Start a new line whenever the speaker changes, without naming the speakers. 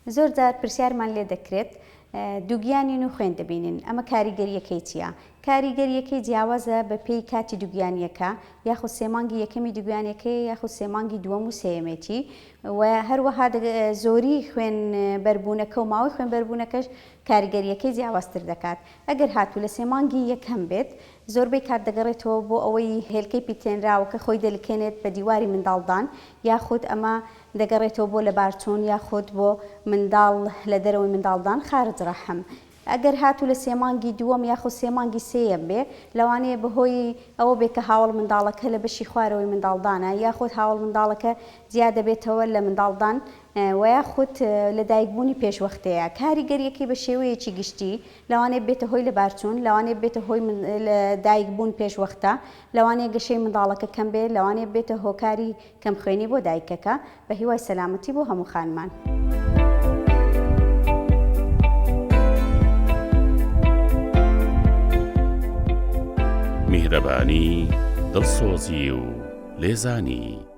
زۆر جار پرسیارمان لێ دەکرێت دووگیانین و خوێن دەبینین ئەمە کاریگەریەکەی چییە؟ کاریگەریەکەی جیاوازە بە پێی کاتی دووگیانیەکە یاخود سێ مانگی یەکەمی دووگیانەکەی یاخود سێ مانگی دووەم و سێیەمێتی و هەروەها زۆری خوێن بەربوونەکە و ماوەی خوێن بەربوونەکەش کاریگەریەکەی جیاوازتر دەکات ئەگەر هاتوو لە سێ مانگی یەکەم بێت زۆربەی کات دەگەڕێتەوە بۆ ئەوەی هێلکەی پیتێنراوەکە خۆی دەلکێنێت بە دیواری منداڵدان یاخود ئەمە دەگەڕێتەوە بۆ لەبارچوون یاخود بۆ منداڵ لە دەرەوەی منداڵدان، خارج رحم. ئەگەر هاتوو لە سێ مانگی دووەم یاخود سێ مانگی سێیەم بێ، لەوانەیە بەهۆی ئەوە بێ کە هاوەڵ منداڵەکە لە بەشی خوارەوەی منداڵدانە یاخود هاوەڵ منداڵەکە جیا دەبێتەوە لە منداڵدان وە یاخود لەدایکبوونی پێشوەختەیە. کاریگەرییەکەی بە شێوەیەکی گشتی لەوانەیە ببێتە هۆی لەبارچوون، لەوانەیە ببێتە هۆی لەدایکبوون پێشوەختە، لەوانەیە گەشەی منداڵەکە کەم بێ، لەوانەیە ببێتە هۆکاری کەمخوێنی بۆ دایکەکە، بە هیوای سەلامەتی بۆ هەموو خانمان.
میهرەبانی، دڵسۆزی و لێزانی.